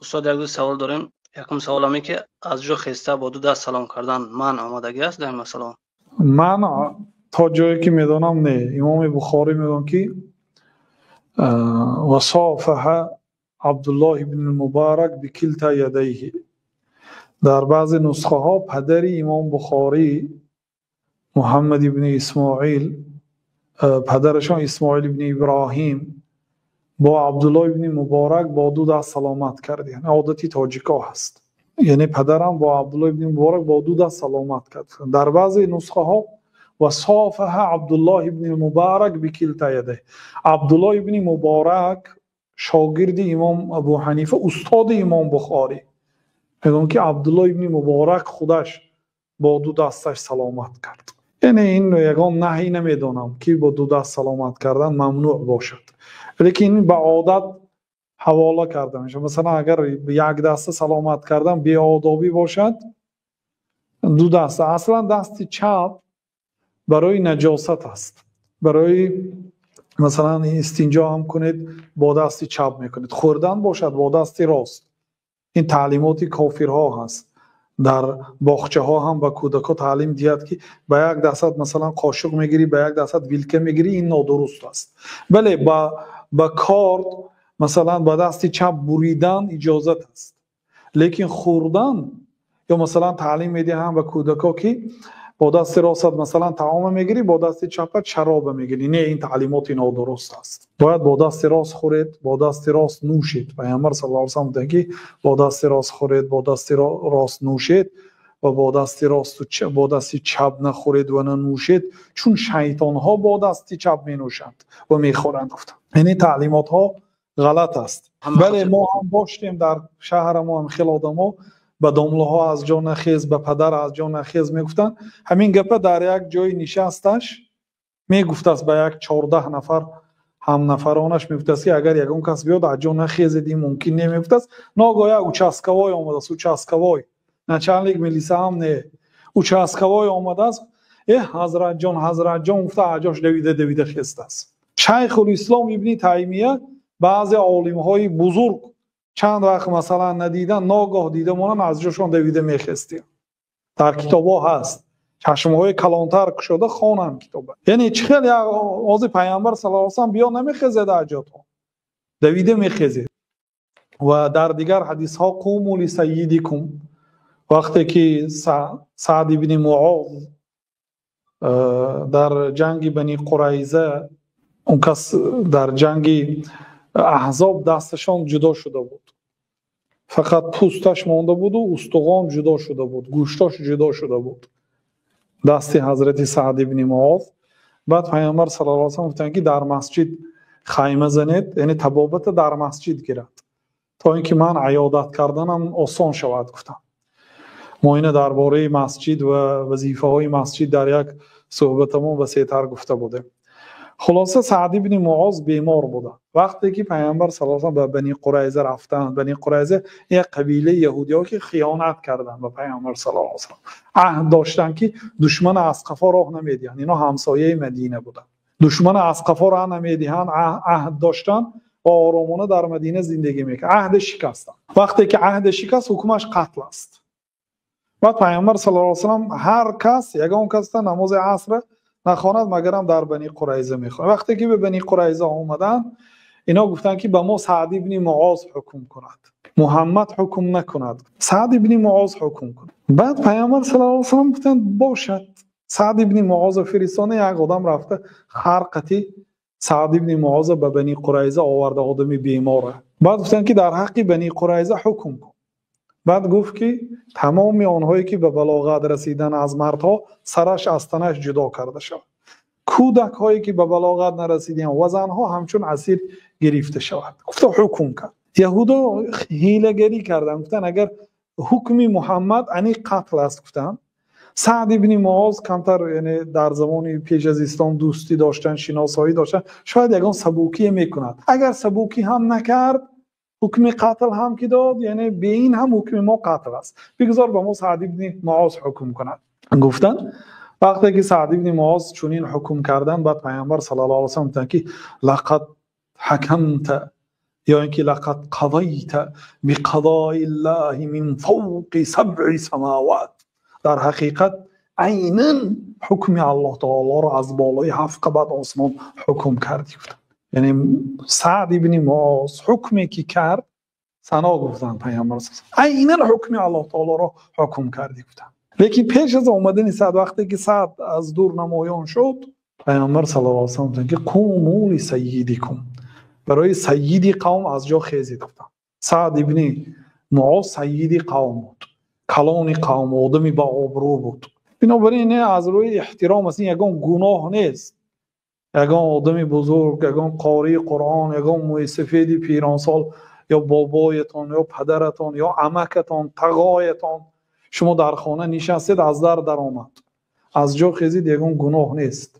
Устод, як ду савол дорем. Якум савол ҳаме, ки аз ҷо хеста бо ду даст салом кардан манъ омадагӣ аст дар ин масъала? Манъ то ҷое ки медонам, не. Имоми Бухорӣ мегӯянд, ки وصافح Абдуллоҳ ибни Муборак بكلتا يديه. Дар баъзе нусхаҳо падари имом Бухорӣ, Муҳаммад ибни Исмоил, падарашон Исмоил ибни Иброҳим бо Абдуллоҳ ибни Муборак бо ду даст саломат кард. Яъне одати тоҷикҳо ҳаст. Яъне падарам бо Абдуллоҳ ибни Муборак бо ду даст саломат кард. Дар баъзе нусхаҳо وصافح Абдуллоҳ ибни Муборак بكلتا يديه. Абдуллоҳ ибни Муборак шогирди имом Абу Ҳанифа, устоди имом Бухорӣ. Мегӯям, ки Абдуллоҳ ибни Муборак худаш бо ду дасташ саломат кард. Яъне ин ягон наҳй намедонам, ки бо ду даст саломат кардан мамнӯъ бошад. Лекин ин ба одат ҳавола карда мешавад. Масалан, агар як даста саломат кардан беодобӣ бошад, ду даста. Аслан дасти чап барои наҷосат аст. Барои масалан истинҷо ҳам кунед, бо дасти чап мекунед. Хӯрдан бошад, бо дасти рост. Ин таълимоти кофирҳо ҳаст. Дар боғчаҳо ҳам ба кӯдакҳо таълим диҳад, ки ба як дастат масалан қошуқ мегирӣ, ба як дастат вилка мегирӣ, ин нодуруст аст. Бале, ба корд масалан ба дасти чап буридан иҷозат аст. Лекин хӯрдан ё масалан таълим медиҳанд ба кӯдакҳо, ки бо дасти ростат масалан таома мегирӣ, бо дасти чапат шароба мегирӣ. Не, ин таълимоти нодуруст аст. Бояд бо дасти рост хӯред, бо дасти рост нӯшед. Пайғамбар саллаллоҳу алайҳи васаллам гуфтанд, ки бо дасти рост хӯред, бо дасти рост нӯшед ва бо дасти росту бо дасти чап нахӯред ва нанӯшед, чун шайтонҳо бо дасти чап менӯшанд ва мехӯранд, гуфтанд. Яъне таълимотҳо ғалат аст. Бале, мо ҳам доштем дар шаҳра, мо ҳам хеле одамо ба домлаҳо аз ҷо нахез, ба падар аз ҷо нахез мегуфтанд. Ҳамин гапа дар як ҷои нишасташ мегуфтааст ба як 14 нафар ҳамнафаронаш, мегуфтааст, ки агар ягон кас биёд, аз ҷо нахезед, ин мумкин не, мегуфтааст. Ногоҳ як участковой омадааст, участковой, начальник милиса ҳам не, участковой омадааст. Э, ҳазратҷон, ҳазратҷон, гуфта аз ҷош давида давида хестааст. Шайхулислом Ибни Таймия баъзе олимҳои бузург чанд вақт масалан надидан, ногоҳ дида монанд, аз ҷошон давида мехестем. Дар китобҳо ҳаст. Чашмҳои калонтар кушода хонанд китоба. Яъне чӣ хел як ози Пайғамбар саллаллоҳу алайҳи васаллам биё намехезед аз ҷотон, давида мехезед. Ва дар дигар ҳадисҳо قوموا لسيدكم, вақте ки Саъд ибни Муоз дар ҷанги Бани Қурайза, он кас дар ҷанги Аҳзоб дасташон ҷудо шуда буд, фақат пӯсташ монда буду устуғон ҷудо шуда буд, гӯштош ҷудо шуда буд дасти ҳазрати Саъд ибни Муоз. Баъд Пайғамбар саллаллоҳу алайҳи васаллам гуфтанд, ки дар масҷид хайма занед, яъне табобата дар масҷид гирад, то ин ки ман аёдат карданам осон шавад, гуфтам. Мо ина дар бораи масҷид ва вазифаҳои масҷид дар як суҳбатамон васеътар гуфта будем. Хулоса, Саъд ибни Муоз бемор буда. Вақте ки Пайғамбар саллаллоҳу алайҳи васаллам ба Бани Қурайза рафтанд, Бани Қурайза як қабилаи яҳудиҳо, ки хиёнат карданд ба Пайғамбар саллаллоҳу алайҳи васаллам, аҳд доштанд, ки душмана аз қафо роҳ намедиҳанд. Ино ҳамсояи Мадина буданд, душмана аз қафо роҳ намедиҳанд, аҳд доштанд ва оромона дар Мадина зиндагӣ мекард. Аҳда шикастанд. Вақте ки аҳда шикаст, ҳукмаш қатл аст. Баъд Пайғамбар саллаллоҳу алайҳи васаллам ҳар кас ягон касда намози асра нахонад, магарам дар Бани Қурайза мехонад. Вақте ки ба Бани Қурайза омаданд, ино гуфтанд, ки ба мо Саъд ибни Муоз ҳукм кунад, Муҳаммад ҳукм накунад, Саъд ибни Муоз ҳукм кунад. Баъд Пайғамбар саллаллоҳу алайҳи васаллам гуфтанд: бошад. Саъд ибни Муоза фиристода, як одам рафта харқати Саъд ибни Муоза ба Бани Қурайза оварда, одами бемора. Баъд гуфтанд, ки дар ҳаққи Бани Қурайза ҳукм кун. Баъд гуфт, ки тамоми онҳое ки ба балоғат расидан аз мардҳо, сараш аз танаш ҷудо карда шавад, кӯдакҳое ки ба балоғат нарасидаанд ва занҳо ҳамчун асир гирифта шавад, гуфта ҳукм кард. Яҳудо ҳилагарӣ карданд, гуфтанд: агар ҳукми Муҳаммад аниқ қатл аст, гуфтанд, Саъд ибни Муоз камтар, яъне дар замони пеш аз ислом дӯстӣ доштан, шиносоӣ доштан, шояд ягон сабукие мекунад. Агар сабукӣ ҳам накард, ҳукми қатл ҳам ки дод, яъне бе ин ҳам ҳукми мо қатл аст, бигзор ба мо Саъд ибни Муоз ҳукм кунад, гуфтанд. Вақте ки Саъд ибни Муоз чунин ҳукм карданд, баъд Пайғамбар саллаллоҳу алайҳи васаллам гуфтанд, ки لقد حكمت Ё ин ки лақад қазайта биқазои ллоҳи мин фавқи сабъи самоват, дар ҳақиқат айнан ҳукми Аллоҳ таолоро аз болои ҳафт қабат осмон ҳукм кардӣ гуфтанд. Яъне Саъд ибни Муоз ҳукме ки кард, сано гуфтанд Паёмбар, айнан ҳукми Аллоҳ таолоро ҳукм кардӣ гуфтанд. Лекин пеш аз омадани Саъд, вақте ки Саъд аз дур намоён шуд, Паёмбар саллаллоҳу алайҳи васаллам гуфтанд ки қуму лисаййидикум, барои саййиди қавм аз ҷо хезед гуфтанд. Саъд ибни Муоз саййиди қавм буд, калони қавм, одами бо обрӯ буд. Бинобар ин аз рӯи эҳтиром аст, ин ягон гуноҳ нест. Ягон одами бузург, ягон қории Қуръон, ягон мӯйсафеди пиронсол ё бобоятон ё падаратон ё амакатон, тағоятон, шумо дар хона нишастед, аз дар даромад, аз ҷо хезед, ягон гуноҳ нест.